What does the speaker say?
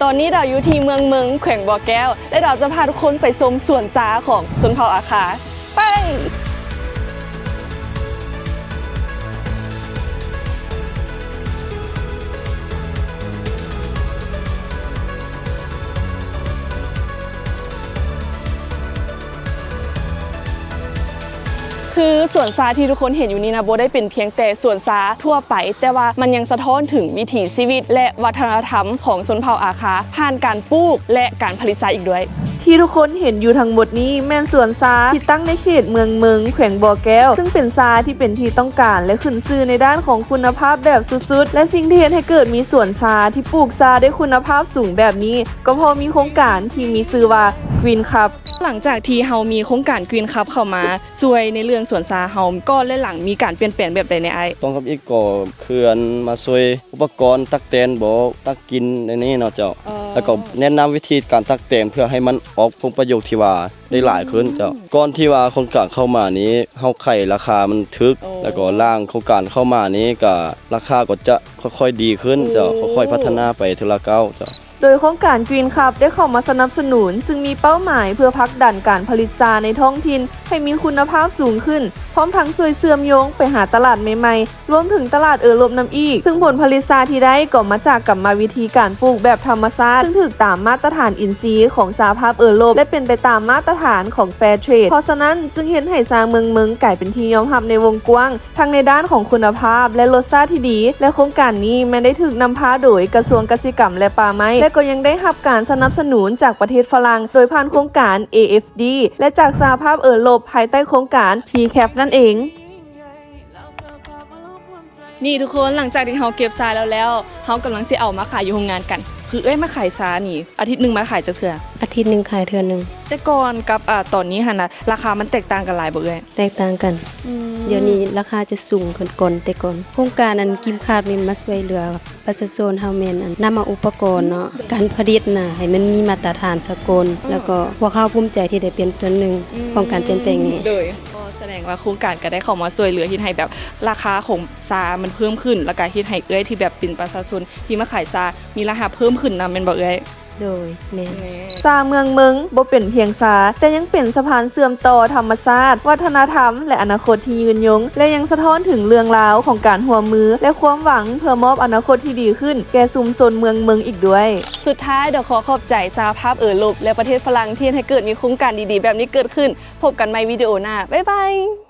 ຕອນນີ້ດາວຢູ່ທີ່ເມືອງເມິງ ແຂວງບໍ່ແກ້ວ ແລະ ດາວຈະພາທຸກຄົນໄປຊົມສວນຊາຂອງຊົນເຜົ່າອາຄາ. ໄປ! ຄືສວນຊາທີ່ທຸກຄົນເຫັນຢູ່ນີ້ນະ ບໍ່ໄດ້ເປັນພຽງແຕ່ສວນຊາທົ່ວໄປ, ແຕ່ວ່າມັນຍັງສະທ້ອນເຖິງວິຖີຊີວິດ ແລະ ວັດທະນະທຳຂອງຊົນເຜົ່າອາຄາ ຜ່ານການປູກ ແລະ ການຜະລິດຊາອີກດ້ວຍ. ທີ່ທຸກຄົນເຫັນຢູ່ທັງໝົດນີ້ແມ່ນສວນຊາທີ່ຕັ້ງໃນເຂດເມືອງເມິງ ແຂວງບໍ່ແກ້ວ, ຊຶ່ງເປັນຊາທີ່ເປັນທີ່ຕ້ອງການ ແລະ ຂຶ້ນຊື່ໃນດ້ານຂອງຄຸນນະພາບແບບສຸດໆ ແລະ ສິ່ງທີ່ເຮັດໃຫ້ເກີດມີສວນຊາທີ່ປູກຊາໄດ້ຄຸນນະພາບສູງແບບນີ້ ກໍເພາະມີໂຄງການທີ່ມີຊື່ວ່າ Green Cup. ຫຼັງຈາກທີ່ເຮົາມີໂຄງການ Green Cup ເຂົ້າມາຊ່ວຍໃນເລື່ອງສວນຊາເຮົາ ກ່ອນ ແລະ ຫຼັງ ມີການປ່ຽນແປງແບບໃດແດ່ອ້າຍ? ຕ້ອງທຳອິດກໍເຂື່ອນມາຊ່ວຍ ອຸປະກອນຕັກແຕນບໍ ຕັກກິນໃນນີ້ເນາະເຈົ້າ. ອໍ ແລ້ວກໍແນະນຳວິທີການຕັກແຕນເພື່ອໃຫ້ມັນອອກຜົນປະໂຫຍດທີ່ວ່າໄດ້ຫຼາຍຂຶ້ນເຈົ້າ. ອືມ ກ່ອນທີ່ວ່າໂຄງການເຂົ້າມານີ້ ເຮົາຂາຍລາຄາມັນຖືກ ໂອ້ ແລ້ວກໍຫຼັງໂຄງການເຂົ້າມານີ້ກໍລາຄາກໍຈະຄ່ອຍໆດີຂຶ້ນເຈົ້າ. ໂອ້ ຄ່ອຍໆພັດທະນາໄປເທື່ອລະກ້າວເຈົ້າ. ໂດຍໂຄງການ Green Cup ໄດ້ເຂົ້າມາສະໜັບສະໜູນ ຊຶ່ງມີເປົ້າໝາຍເພື່ອຜັກດັນການຜະລິດຊາໃນທ້ອງຖິ່ນໃຫ້ມີຄຸນນະພາບສູງຂຶ້ນ, ພ້ອມທັງຊ່ວຍເຊື່ອມໂຍງໄປຫາຕະຫຼາດໃໝ່ໆ, ລວມເຖິງຕະຫຼາດເອີຣົບນຳອີກ, ຊຶ່ງຜົນຜະລິດຊາທີ່ໄດ້ກໍມາຈາກກຳມະວິທີການປູກແບບທຳມະຊາດ, ຊຶ່ງຖືກຕາມມາດຕະຖານອິນຊີຂອງສະຫະພາບເອີຣົບ ແລະ ເປັນໄປຕາມມາດຕະຖານຂອງ Fair Trade. ເພາະສະນັ້ນຈຶ່ງເຮັດໃຫ້ຊາເມືອງເມິງກາຍເປັນທີ່ຍອມຮັບໃນວົງກວ້າງ ທັງໃນດ້ານຂອງຄຸນນະພາບ ແລະ ລົດຊາດທີ່ດີ, ແລະ ໂຄງການນີ້ແມ່ນໄດ້ຖືກນຳພາໂດຍກະຊວງກະສິກຳ ແລະ ປ່າໄມ້ ແລະ ກໍຍັງໄດ້ຮັບການສະໜັບສະໜູນຈາກປະເທດຝຣັ່ງ ໂດຍຜ່ານໂຄງການ ເອເອັຟດີ ແລະ ຈາກສະຫະພາບເອີຣົບ ພາຍໃຕ້ໂຄງການ ພີແຄັບ ນັ້ນເອງ. ນີ້ທຸກຄົນ ຫຼັງຈາກທີ່ເຮົາເກັບຊາແລ້ວແລ້ວ ເຮົາກຳລັງຊິເອົາມາຂາຍຢູ່ໂຮງງານກັນ. ຄືເອື້ອຍມາຂາຍຊານີ້ ອາທິດໜຶ່ງມາຂາຍຈັກເທື່ອ? ອາທິດໜຶ່ງຂາຍເທື່ອໜຶ່ງ. ແຕ່ກ່ອນກັບ ອາ ຕອນນີ້ຫັ້ນນະ ລາຄາມັນແຕກຕ່າງກັນຫຼາຍບໍ່ເອື້ອຍ? ແຕກຕ່າງກັນ. ອືມ ດຽວນີ້ລາຄາຈະສູງຂຶ້ນກ່ອນແຕ່ກ່ອນ. ໂຄງການອັນ Green Cup ນີ້ມາຊ່ວຍເຫຼືອປະຊາຊົນເຮົາແມ່ນອັນ ນຳເອົາອຸປະກອນເນາະ ການຜະລິດນະ ໃຫ້ມັນມີມາດຕະຖານສາກົນ ອືມ ແລ້ວກໍພວກເຮົາພູມໃຈທີ່ໄດ້ເປັນສ່ວນໜຶ່ງ ອືມ ຂອງການປ່ຽນແປງນີ້. ໂດຍ ກໍສະແດງວ່າໂຄງການກໍໄດ້ເຂົ້າມາຊ່ວຍເຫຼືອເຮັດໃຫ້ແບບລາຄາຂອງຊາມັນເພີ່ມຂຶ້ນ ແລ້ວກໍເຮັດໃຫ້ເອື້ອຍທີ່ແບບເປັນປະຊາຊົນທີ່ມາຂາຍຊາ ມີລາຍຮັບເພີ່ມຂຶ້ນນຳແມ່ນບໍ່ເອື້ອຍ? ໂດຍ ແມ່ນ. ຊາເມືອງເມິງບໍ່ເປັນພຽງຊາ, ແຕ່ຍັງເປັນສະພານເຊື່ອມຕໍ່ທຳມະຊາດ, ວັດທະນະທຳ ແລະ ອະນາຄົດທີ່ຍືນຍົງ, ແລະ ຍັງສະທ້ອນເຖິງເລື່ອງລາວຂອງການຮ່ວມມື ແລະ ຄວາມຫວັງເພື່ອມອບອະນາຄົດທີ່ດີຂຶ້ນແກ່ຊຸມຊົນເມືອງເມິງອີກດ້ວຍ. ສຸດທ້າຍ ດອກຂໍຂອບໃຈສະຫະພາບເອີຣົບ ແລະ ປະເທດຝຣັ່ງ ທີ່ເຮັດໃຫ້ເກີດມີໂຄງການດີໆແບບນີ້ເກີດຂຶ້ນ. ພົບກັນໃໝ່ວິດີໂອໜ້າ. ບາຍບາຍ.